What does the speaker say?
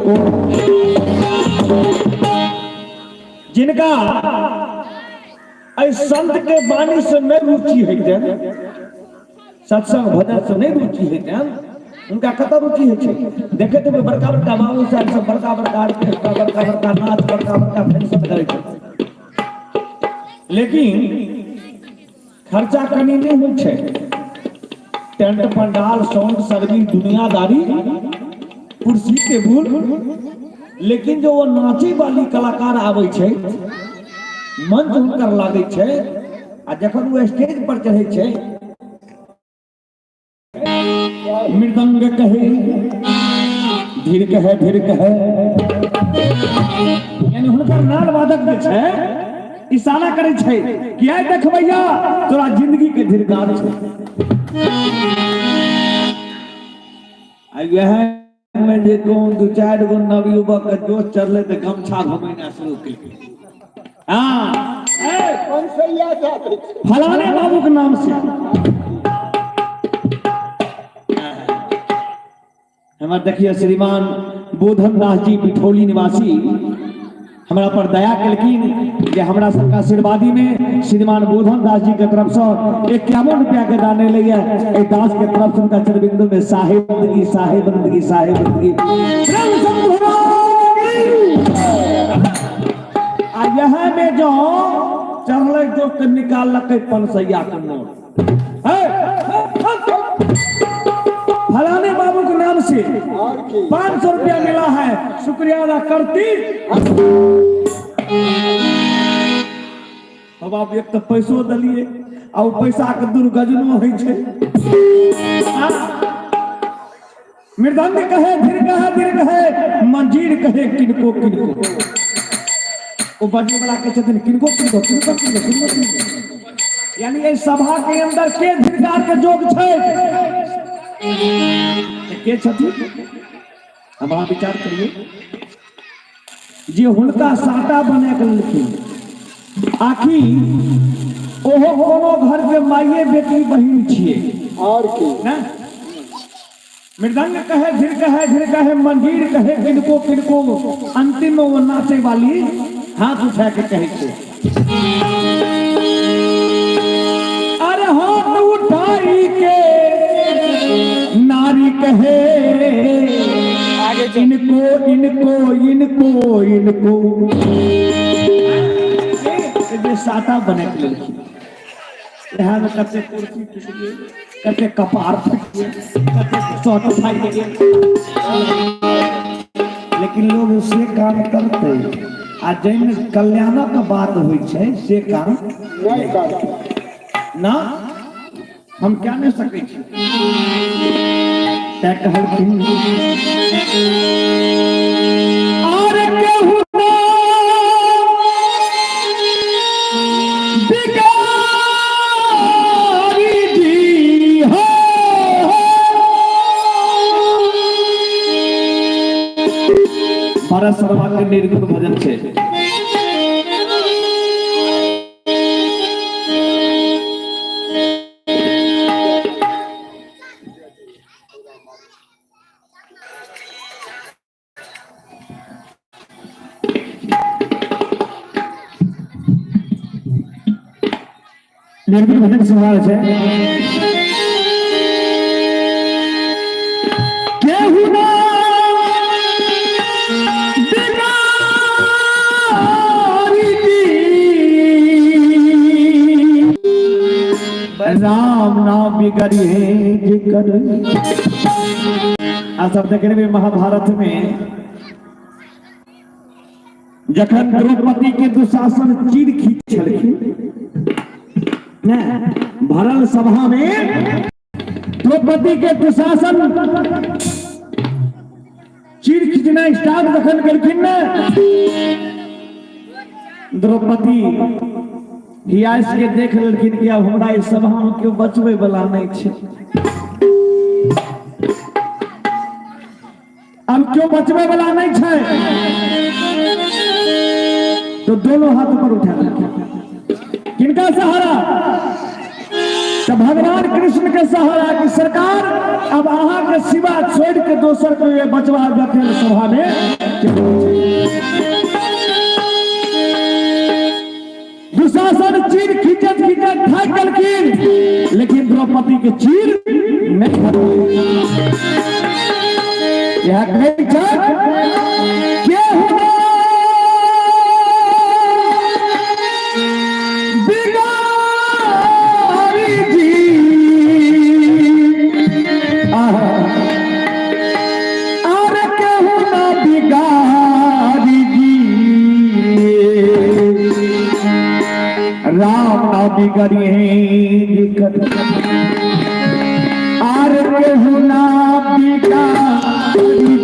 किनको। जिनका एहि संत के वाणी से नहीं रुचि हेतनि, सत्संग भजन से नहीं रुचि हेतनि, हुनका कतऽ रुचि होइ छै? देखैत हेबै बड़का बड़का बाबू साहेब सब बड़का बड़का ऑर्केस्ट्रा, बड़का बड़का नाच, बड़का बड़का फंक्शन करै छै, लेकिन खर्चा कनी नहि होइ छै। टेंट पंडाल साउंड सर्विस दुनियादारी कुर्सी टेबुल, लेकिन जो वो नाचे वाली कलाकार आबै छै, मंच हुनकर लागै छै, आ जखन वो स्टेज पर चढ़ै छै, मृदंग कहे धीर कहे धीर कहे, यानी हुनकर नाल वादक जे छै इशारा करै छै कि आइ देखबैया तोरा जिंदगी के धीरकार छै। आ वएह में जे कोन दू चारि गो नवयुवक के जोश चढ़ले तऽ गमछा घुमेना शुरू केलकै। हाँ, फलाने बाबू के नाम से हमार देखिए श्रीमान बोधन दास जी बिठौली निवासी हमरा पर दया केलखिन जे हमरा सबके आशीर्वादी में श्रीमान बोधन दास जी के तरफ से 51 रुपया के दान एलैया। एहि दास के तरफ से हुनका चरबिंदु में साहेब बंदगी, साहेब बंदगी, साहेब बंदगी। आ यह में जो चढ़ल जो के निकाललकै पनसैया के नोट, फलाने बाबू के नाम से 500 रुपया मिला है, शुक्रिया अदा करती। अब आप एक तो पैसो दलिए आ ओ पैसा के दुर्गजनो होइ छै। मृदंग कहे धीर कहे धीर कहे, मंजीर कहे किनको किनको। ओ बजे वाला कहै छथिन किनको किनको किनको किनको किनको किनको, यानी एहि सभा के अंदर के धीरकार के जोग छै, के छथिन? हम अहाँ विचार करिए जे हुनका साटा बना के लेलखिन, आखिर ओहो कोनो घर के माइये बेटी बहिन छियै और की ना। मृदंग कहे धीर कहे धीर कहे, मंजीर कहे किनको किनको, अंतिम में वो नाचे वाली हाथ उठा के कहे छे, अरे हाथ उठाई के नारी कहे इनको इनको इनको इनको, जे साटा बने के लेलखिन। इएह में कते कुर्सी टूटि गेल, कते कपार फटि गेल, कते शर्ट फाटि गेल, लेकिन लोग से काम करते आ जाहिमे कल्याणक बात होइ छै से काम नहि करते ना। हम क्या नहि सकै छी। तैं कहलखिन आर केहू बिगारी जी हो, भरत शर्मा के निर्गुण भजन छै। निर्गुण भजन सुना छै। केहू ना बिगारी जी, राम नाम बिगड़िए जिकर। आ सब देख रहे महाभारत में जखन द्रौपदी के दुशासन चीर खींच छलखिन ने, भरल सभा में द्रौपदी के दुशासन चीर खींचना स्टार्ट जखन केलखिन ने, द्रौपदी हियास के देख लेलखिन कि अब हमरा इस सभा में केओ बचबै वाला नहीं छै, अब केओ बचबै वाला नहीं छै, तो दोनों हाथ ऊपर उठा देलखिन। किनका सहारा? तो भगवान कृष्ण के सहारा की सरकार अब अहाँ के सिवा छोड़ के दोसर कोई बचवा देथिन सभा में दुशासन चीर खींचत खींचत थाक गेलखिन, लेकिन द्रौपदी के चीर नहीं हटल। यह कहै छथि, केहू बिगाड़ी जी, आहा, आर केहू ना बिगाड़ी जी, राम ना बिगड़ी दिक्कत, आर केहू ना बिगाड़ी।